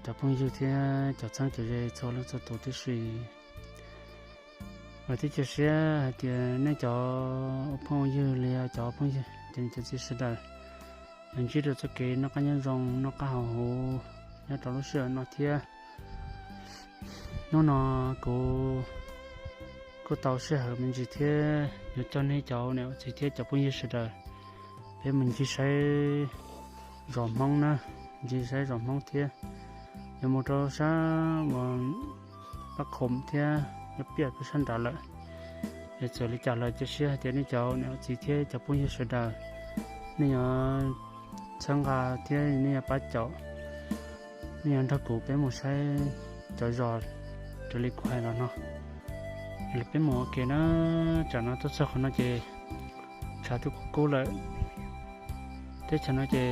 Cov phooj ywg thiab cov txheeb cov ze txhua leej txhua tus tib si, vam thiab cia siab hais tias nej cov phooj ywg li cov phooj ywg cov niam cov txiv sawv daws yuav ntsib rau txoj kev noj qab nyob zoo noj qab haus huv nyob rau lub sij hawm no thiab. Hnub no kuv kuj tau sij hawm me ntsis thiab yuav coj nej cov niam txiv thiab cov phooj ywg sawv daws peb mus ncig saib zos Hmoob na, ncig saib zos Hmoob thiab yuav mus rau sab uas Pab Khoom thiab nyob piaj peb sab nrad lawm. Es txawm li cas los cia siab hais tias nej cov niam txiv thiab cov phooj ywg sawv daws, nej yuav txhawb nqa thiab nej yuav pab caum, nej yuav nrog kuv peb mus saib cov zos raws li kuv hais los no. Los peb mus ua ke na. Tsam no tuaj txog qhov no ces tshav twb kub kub lawm. Teb chaws no ces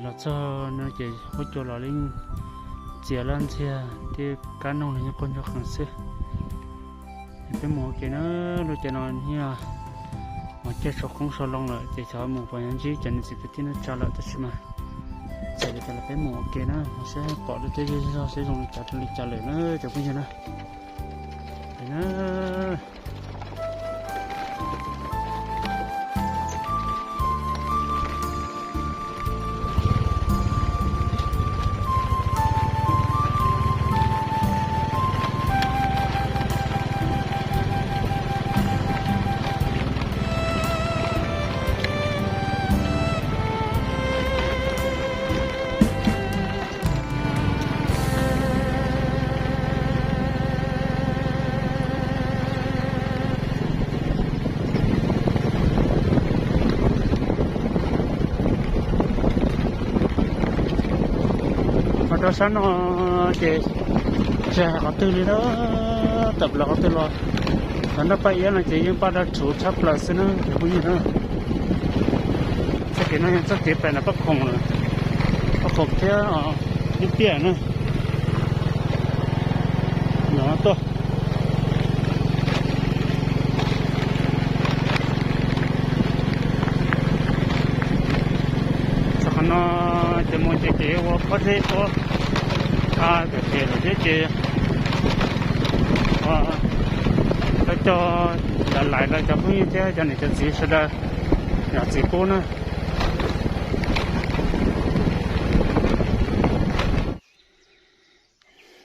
los txog no ces huab cua los li txias laj ntxiag thiab kab noog los yeej quaj ntsuag qees xwb. Peb mus ua ke na. Lub caij no yog mus caij sau qoob sau loo lawm ces xyov mus puas yuav ntsib cov niam txiv kwv tij neej tsa lawm tab sis mas txawm li cas los peb mus ua ke na, mus saib pom lub teb zej zog saib zoo li cas rau li cas lawm na cov phooj ywg na. Ho rau sab no ces tsis hais qhov twg li na, tawm plaws qhov twg los, qhov nroj Paj Iab no ces yeej paj dab rhuv tshaj plaws xwb na cov phooj ywg na. Txoj kev no yog txoj kev pem nram Paj Khoom, Paj Khoom thiab Nyob Piaj na. No tuaj txog qhov no ces mus ces kev ua pob zeb pob av pem pem lawm thiab ces lawv cog lawv lais lawv cov phooj ywg thiab cov niam cov txiv sawv daws yom txiv pub na.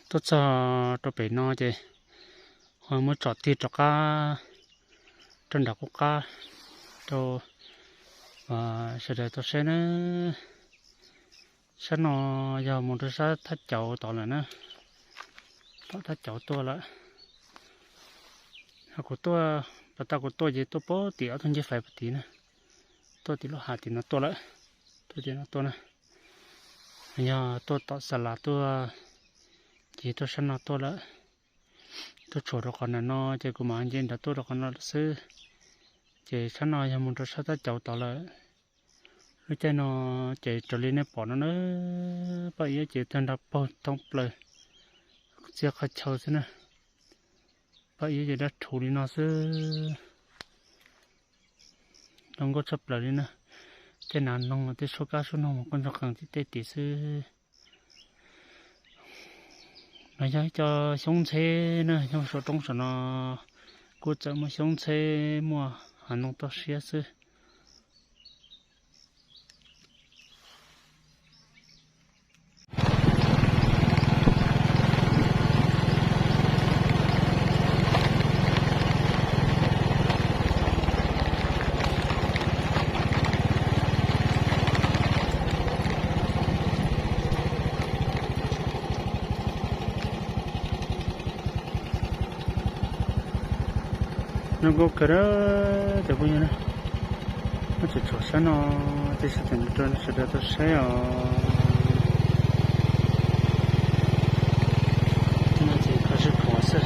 Tuaj txog rau pem no ces ho muab tsom tig rov qab rau nram qub qab rau sawv daws tau saib na. Sab no yog mus rau sab thaj cauv tod lawm na, tom thaj cauv tuaj lawm. Kuv tuaj, pas tau kuv tuaj ces tuaj pem tim ob tug ncej fais pem tid na, tuaj tim lub hav tim no tuaj lawm, tuaj tim no tuaj na. Yog tuaj tom xa las tuaj ces tuaj sab no tuaj lawm. Tuaj tshuam rau qhov nram no ces kuv mam nce nrad tuaj rau qhov no lawm xwb. Ces sab no yog mus rau sab thaj cauv tod lawm. Lub caij no ces raws li nej pom no na, Paj Iab ces tag nrho paug thoob plaws, txiaj qhov chaw xwb na. Paj Iab ces dab rhuv li no xwb, zoo nkauj tshaj plaws li na. Tej nas noog tej suab kab suab noog mas quaj ntsuag qees tim tej tim xwb. No yog ib co xyoob ntxheb na, xyoob saum roob saum no kuj txawm muaj xyoob ntxheb muaj hav ntoo toj siab xwb. Zoo nkauj kawg cov phooj ywg na, muab tsuam tsuam sab no, tej sab tseem rau sawv daws tau saib os. No ces kho sib khuav xwb.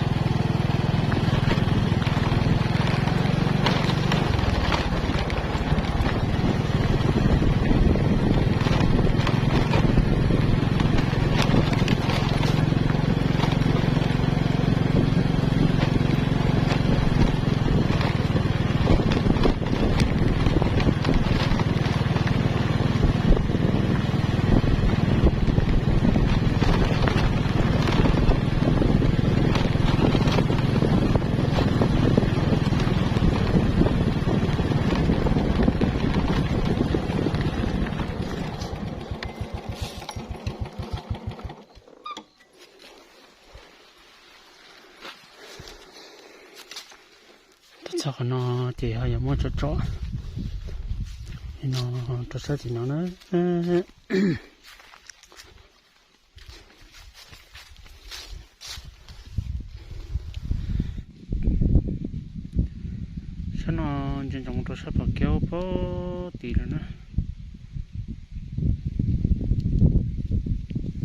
Txog qhov no ces ho yuav muab tsom tsom li no rau sab tim no na. Sab no ntsia ntsoov rau sab Phom Kiaub pem tim lawm na.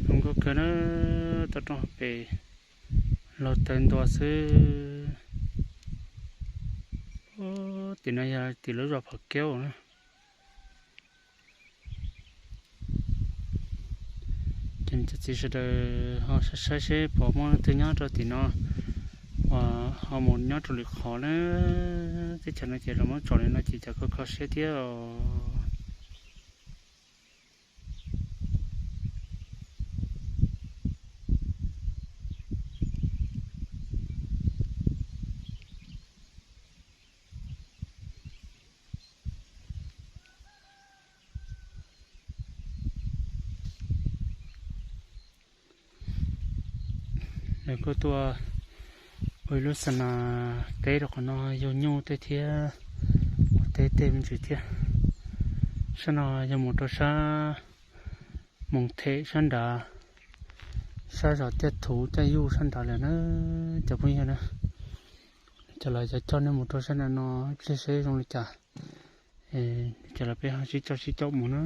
Zoo nkauj kawg na, toj roob hauv pes laug taw ntua xwb. Tim no yog tim lub zos Phom Kiaub na. Ces cov txiv sawv daws ho saib saib seb puas muaj leej twg nyob rau tim no uas ho mus nyob rau lwm qhov na. Teb chaws no ces los muab tsom li no ces cas kho kho siab thiab os. Lawv kuj tuaj ua ib lub xa nas teb rau qhov no, yug nyuj tej thiab, ua teb tej me ntsis thiab. Sab no yog mus rau sab Moos Them sab nrad, sab zos Tiaj Thuv Caj Yuj sab nrad lawm na cov phooj ywg na. Cov lawv cov coj nej mus rau sab nrad no, ib pliag seb zoo li cas, cov lawv peb ho sib coj sib caum mus na.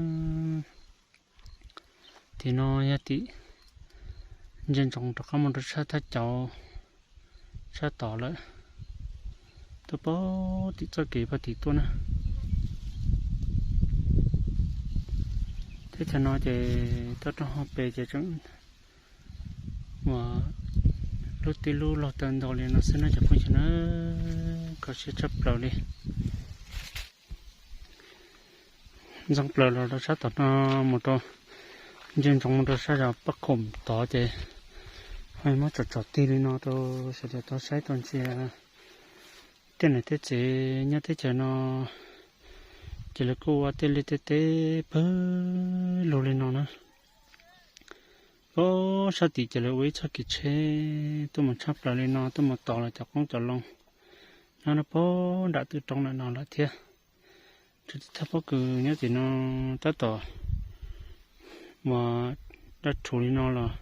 Tim no yog tim ntsia ntsoov rov qab mus rau sab Thaj Cauv sab tod lawm, tuaj pem tim txoj kev pem tim tuaj na. Teb chaws no ces toj roob hauv pes ces tseem uas lub tib lub laug taw ntua li no xwb na cov phooj ywg na, kho siab tshaj plaws li. Ntxeev plaws los rau sab tom no mus rau, ntsia ntsoov mus rau sab zos Paj Khoom tod ces ho muab tsom tsom tig li no rau sawv daws tau saib tau ntsia. Tej niam tej txiv nyob teb chaws no ces lawv kuj ua tej liaj tej teb pawg lug li no na. Pem sab tim ces lawv ua ib txoj kev tsheb tuaj mus tshaj plaws li no, tuaj mus tos los cov qoob cov loo nyob rau pem nram twg roob ntawm no lawm thiab. Tsuas tib thaj pob kws nyob tim no tab tom uas daj rhuv li no los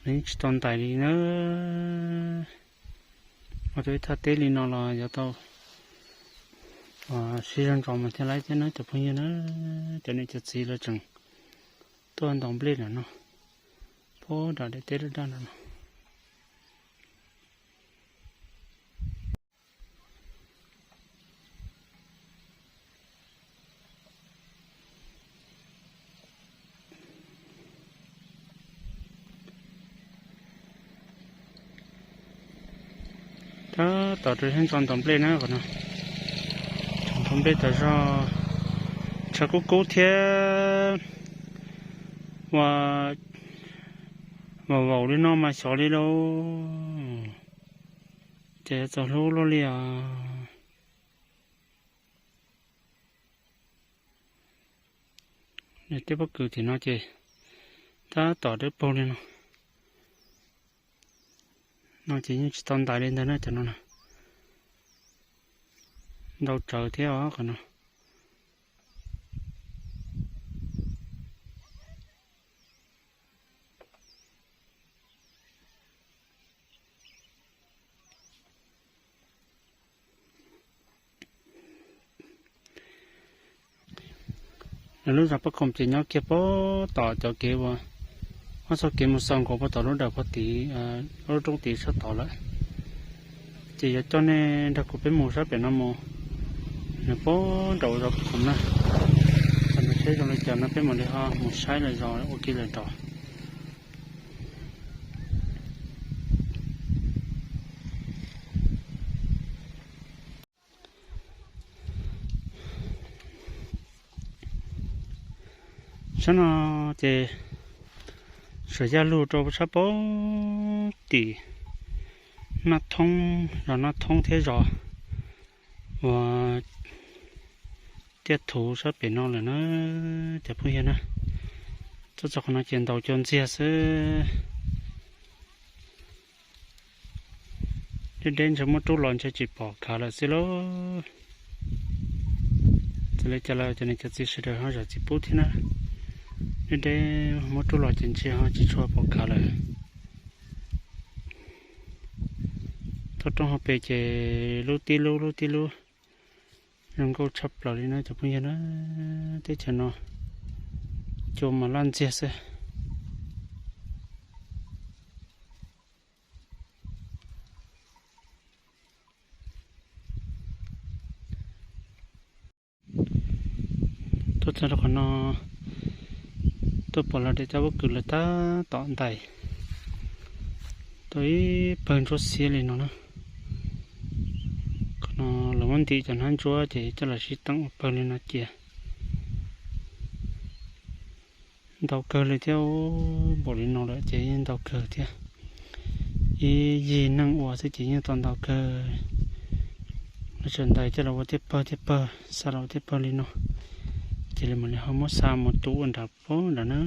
nws yeej tsis tau ntais li na. Ua rau ib thaj teb li no los yuav tau siv zog ntsos mas thiaj laib thiab na cov phooj ywg na. Cov niam cov txiv lawv tseem tuaj ntaus nplej ntawm no, pem nram daim teb daj daj ntawm no. Tab tom rau siab ntso ntaus nplej na qhov no. Ntaus nplej tas zog, tshav kub kub thiab ua vaum vaum li no mas xyov li lauj. Ces yuav txaus hlub luaj li os. Tej pob kws tim no ces tab tom dawb paug li no. No ces yeej tsis tau ntais li ntag na cov no na. Ntau tsawv thiab os qhov no. Lawv lub zos Paj Khoom ces nyob kiag pem tom cov kev uas, ob txoj kev mus xaus nkaus pem tom lub dawm pem tim, lub roob tid sab tod lawm. Ces yuav coj nej nrog kuv peb mus sab pem no mus, nws pem nraum zos Paj Khoom na. Tam no seb zoo li cas no peb mam li ho mus saib lawm zos ua ke lawm nrog. Sab no ces suas yaj lug rau sab pem tim Naj Thoob, zos Naj Thoob thiab zos uas Tiaj Thuv sab pem no lawm na cov phooj ywg na. Txog txog qhov no ces ntaus cua ntxiag xwb. Deb deb ntshe muab rub los ntshe tsis pom khav lawm xwb lauj. Txawm li cas los cov niam cov txiv sawv daws ho zam txim pub thiab na. Deb deb muab rub los ces ntshe ho tsis tshua pom khav lawm. Toj roob hauv pes ces lub tib lub lub tib lub zoo nkauj tshaj plaws li na cov phooj ywg na. Teb chaws no cua mas laj ntxiag xwb. Tuaj txog rau qhov no, tuaj pom los dej cov pob kws lawv tab tom ntais tuaj ib pawg ntsuab xiab li no na. Qhov no lawv muab ntim cov hnab ntsuab ces coj los sib teem ua pawg li no cia. Ntau kawg li thiab, npaum li no lawm ces yeej ntau kawg thiab. Ib yig neeg ua xwb ces yeej tau ntau kawg. Lawv tseem ntais coj los ua tej pawg tej pawg, xa los ua tej pawg li no, ces lawv mam li ho muab xa mus tu ua nram pob nram na.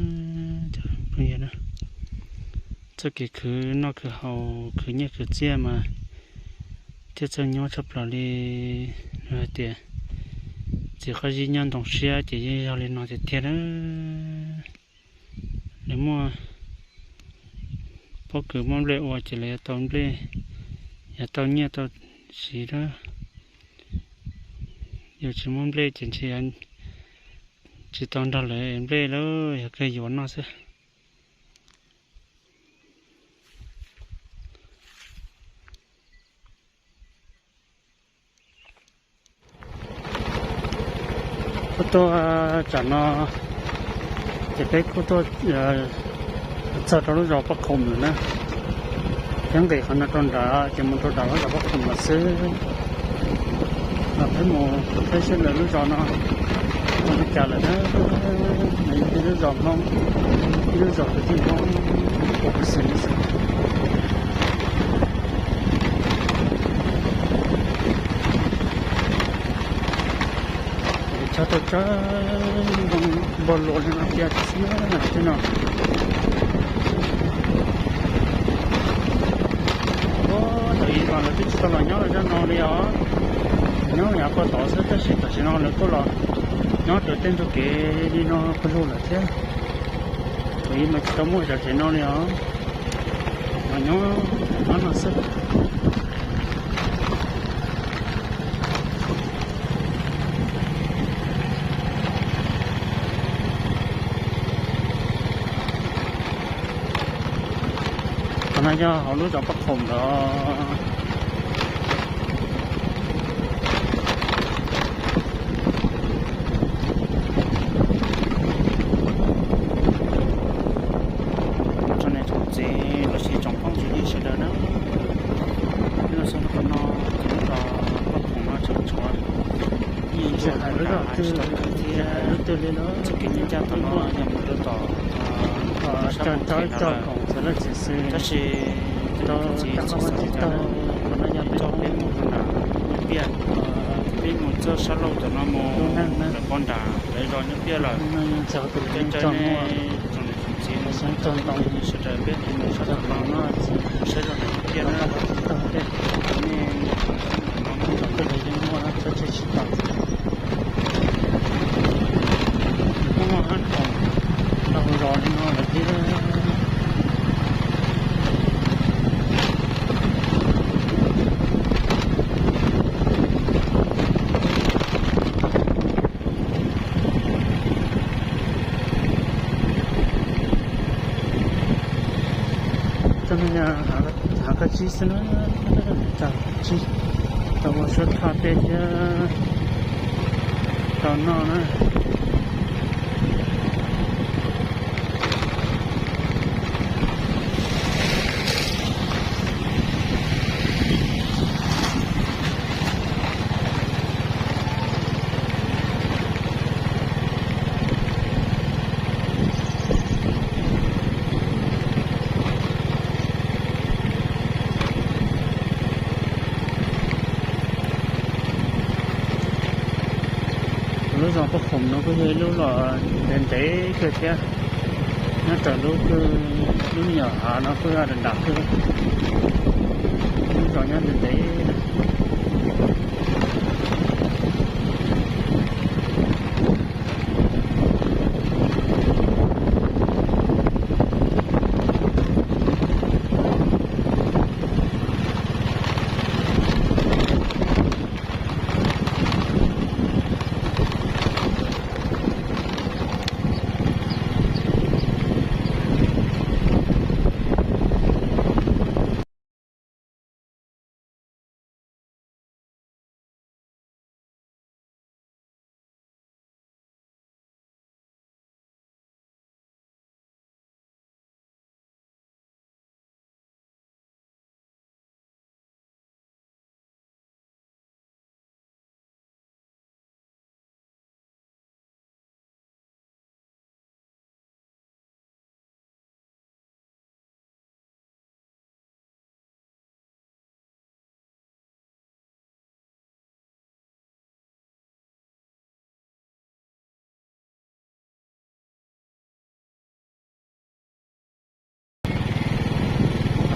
Cov phooj ywg na, txoj kev khwv noj khwv haus khwv nyiaj khwv txiaj mas thiaj txawj nyuaj tshaj plaws li. Hais tias txiv qab zib nyob ntoo siab ces yeej yog li no tiag tiag na. Lawv muaj pob kws muaj nplej ua ces lawv yuav tau nplej, yuav tau nyiaj tau siv lawm. Yus tsis muaj nplej ces ntshe tsis tau nrog lawv nplej lawm, yog kawg yuav noj xwb. Kuj tuaj tsam no ces peb kuj tuaj txog rau lub zos Paj Khoom lawm na. Thiab nqis qhov no rau nrad ces mus rau nram lub zos Paj Khoom lawm xwb. Los peb mus saib seb lawv lub zos no zoo li cas lawm na. Nws yog ib lub zos Hmoob, ib lub zos kwv tij Hmoob ua kwv xeem xwb. Chob tau tsawg npog luas li no tiag xwb na, tej no. Ua thaum ub mas lawv twb tsis tau los nyob rau zaj no li os. Nyob yav puag tod xwb tab sis tam sim no lawv kuj los nyob rau tej ntug kev li no pawg lug lawm thiab. Thaum ub mas tsis tau muaj cov tsev no li os, los nyob no xwb. Qhov no yog hauv lub zos Paj Khoom lawm. Tsoom niam tsoom txiv los sis tsoom phooj tsoom ywg sawv daws na, peb los txog rau qhov no ces lub zos Paj Khoom no tseem tshuav ib yam li lub zos twg thiab. Txoj kev ncaj ncaj tom no yog mus rau tom sab Moos Them no lawm. Tab sis tsoom niam tsoom txiv txhob xav li cas, qhov no yog peb mus rau nram Nyob Piaj, peb mus txoj sab laug tom no mus lawm pog nram lawv zos Nyob Piaj lawm. Cov nej tsoom niam tsoom txiv sawv daws peb mus sab tom no, saib zos nram Nyob Piaj na, nej mus txog tom no, muaj hab khoom tau zos li no lawm thiab. Coj nej hav kab tsib xwb na, hav kab tsib tau ua suab thaj tej thiab tau noj na. Lub zos Paj Khoom no kuj yog ib lub los ntev ntev kawg thiab. Nyob raws lub, lub me nyuam hav no kuj yog nram kawg. Lub zos nyob ntev ntev.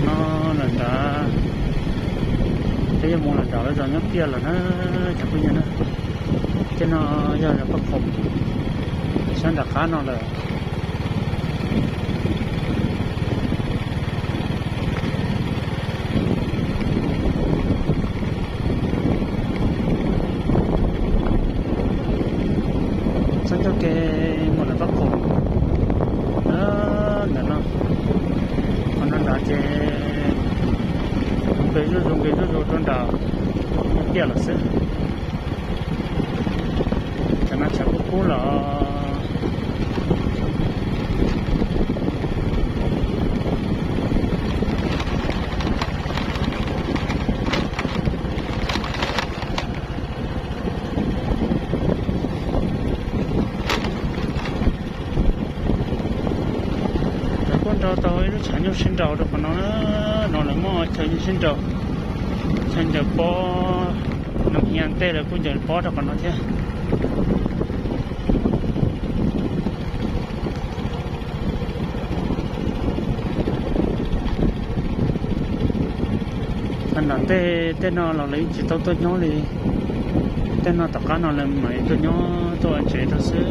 No lawm nrad, peb yuav mus lawm nram lawv zos nyob tiaj lawm na cov phooj ywg na. Tej no yog zos Paj Khoom, sab nram qab no lawm. Txhob ncauj ke mus lawm Paj Khoom, ntawm no, qhov no nrad ces nqis zuj zus nqis zuj zus rau nram nyob tiaj lawm xwb. Cov no tshav kub kub los. Lawv kuj nrau tau ib lub tshav nyuj sib nraus rau qhov no, no lawv muaj chaw nyuj sib nraus, chaw ncaws pob, nws hias ntej lawv kuj ncaws pob rau qhov no thiab. Nram tej, tej no los lawv yeej tsis tau tuaj nyob li. Tej no tom qab no lawv mam li tuaj nyob tuaj ua tsev rau xwb.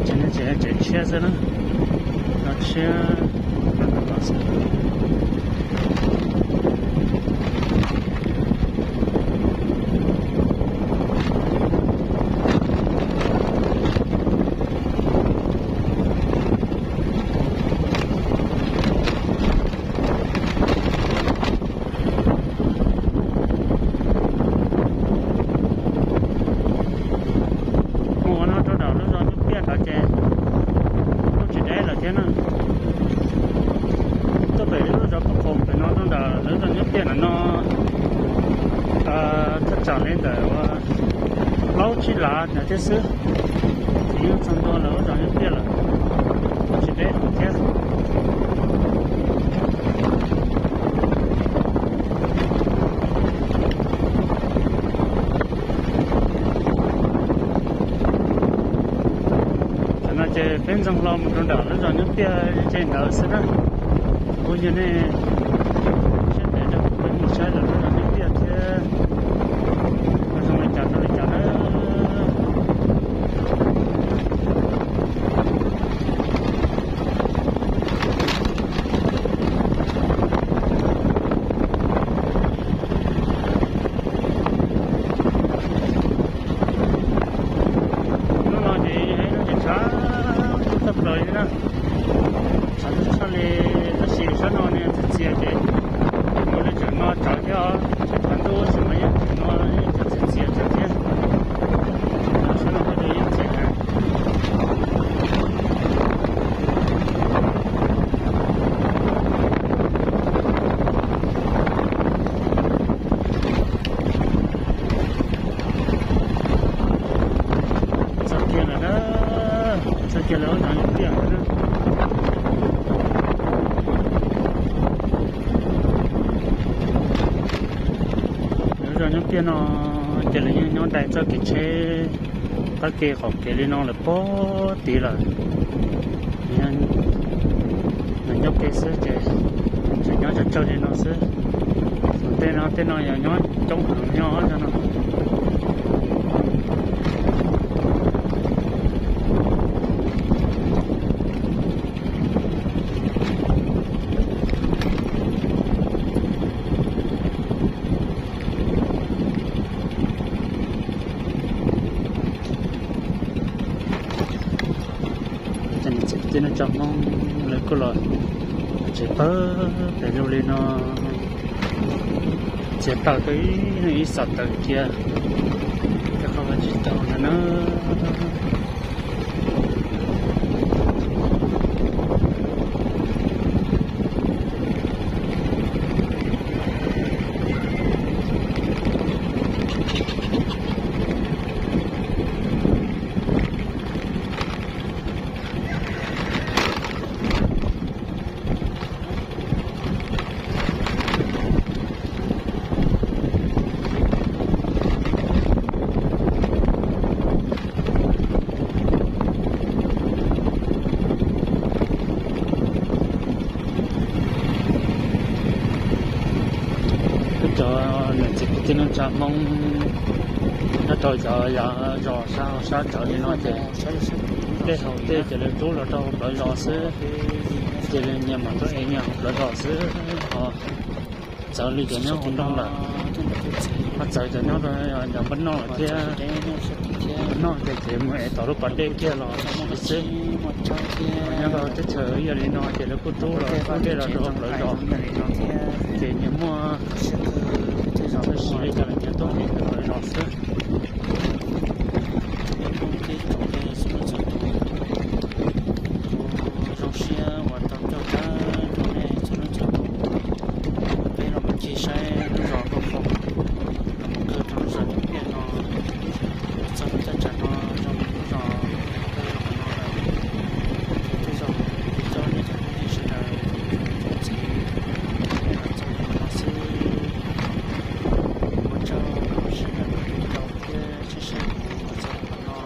Tsev no tsev, tsev tshiab xwb na. No tshiab, no xwb. Mus ua no rau nram lub zos Nyuj Piaj nrad ces kuj tsis deb lawm thiab na. Tuaj pem lub zos Paj Khoom pem no rau nram lub zos Nyuj Piaj nram no, thaj tsam li ntawm ua plaub tsib lav ntawd thiab xwb. Ces yeej txog ntua lawm lub zos Nyuj Piaj lawm, kuj tsis deb thiab. Tam no ces peb ntxeev hlo mus rau nram lub zos Nyuj Piaj ze ntawd xwb na. Kuv yog nej siab ntev rau kuv peb mus saib lawm lub zos Nyuj Piaj thiab, zoo li cas rau li cas na. Hnub no ces yog ib hnub tshav tshav tshaj plaws li na. Tshav tshaj tshaj li, tab sis sab no nws txias txias ces mus li tseem no tsawv thiab os, tseem tshav ntuj tseem mas yeej tseem no tseem txias txias tsawv thiab. Sab no kuj yeej txias heev. Txog kiag lawm na, txog kiag lawm lub zos Nyuj Piaj na. Lub zos Nyuj Piaj no ces lawv yeej nyob dai txoj kev tsheb qab ke qaum kev li no lawm puag tid lawm. Nws nyob ke xwb ces tseem nyob tsawg tsawg li no xwb. Tej no, tej no yog nyob coob heev nyob no. Tej no tsa Hmoob lawv kuj los tsev pawg pem lug li no, txiav plaws tau ib xov taws cia, rau qhov tsis tau no na. Cov niam txiv kwv tij neej tsa Hmoob nyob rau cov yav zos sab hauv sab tawv li no ces tej haus tej ces lawv rub los rau hauv plawv zos xwb, ces lawv nyias mam rov ev nyias hauv plawv zos xwb. Ho txawv li cov nyob hauv nroog lawm, ho txawv cov nyob rau nram npaj noj lawm thiab. Noj ces ces mus ev tom lub pas dej kiag los xwb. Nyob rau teb chaws ib yam li no ces lawv kuj rub los rub dej los rau hauv plawv zos ib yam li no thiab, ces nyias muaj siab kawg, tej zaum lawv siv li cas los nyias tuaj ev plawv zos xwb. Zoo siab uas tau coj tag rau nej txhua leej txhua tus, peb los mus ncig saib lub zos Nkauj Qhoom, los mus qhwv rau lub zos Nyob Piaj no, txog lub thaj tsam no zoo li lub zos kawg qhov no lawm. Ces tej zaum kuv coj nej cov phooj ywg sawv daws tsoom niam tsoom txiv los txog qhov no xwb. Ua tsaug rau sawv daws tau thiab saib kuv los txog qhov no.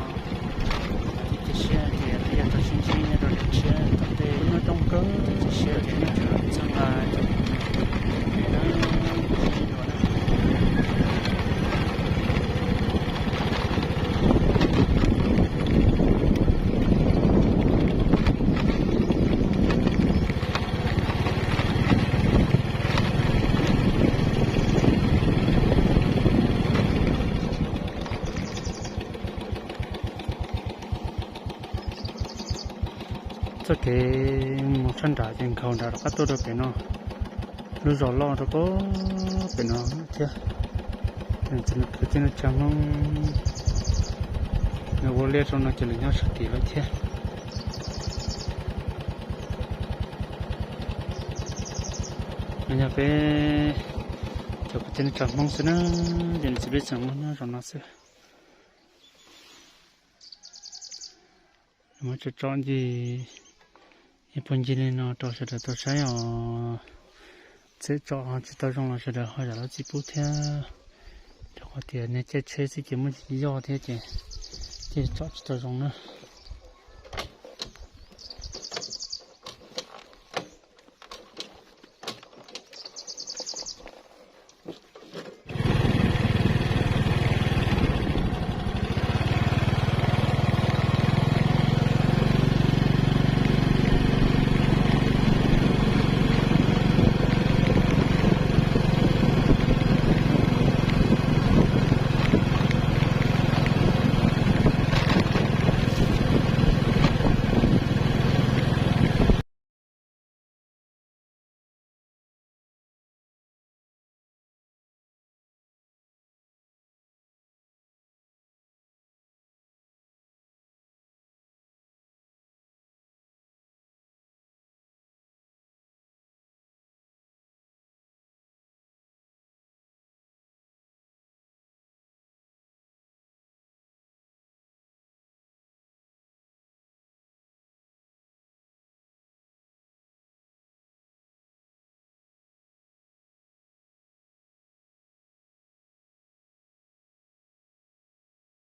Thiab cia siab tias peb yuav tau sib ntsib nyob rau daim tshiab tom ntej. Nyob zoo kawg, cia siab tias nej tseem txhawb nqa cov phooj ywg no. Txoj kev mus sab nrad ces nkhaus nrad rov qab tuaj rau pem no, lub zos loj rau pem, pem no thiab. Kwv tij neej tsa Hmoob nws ua liaj rau no ces lawv nyob sab tid lawm thiab. No yog peb cov kwv tij neej tsa Hmoob xwb na, ces nws txiv peb txheem muab nyob zos no xwb. Muab tso tso ncig ib puag ncig li no rau sawv daws tau saib os. Txawm tso tsis tau zoo los sawv daws ho zam lub txim pub thiab, rau qhov tias niag caij tsheb xwb ces muaj ntsis yoj thiab ces thiaj tso tsis tau zoo na.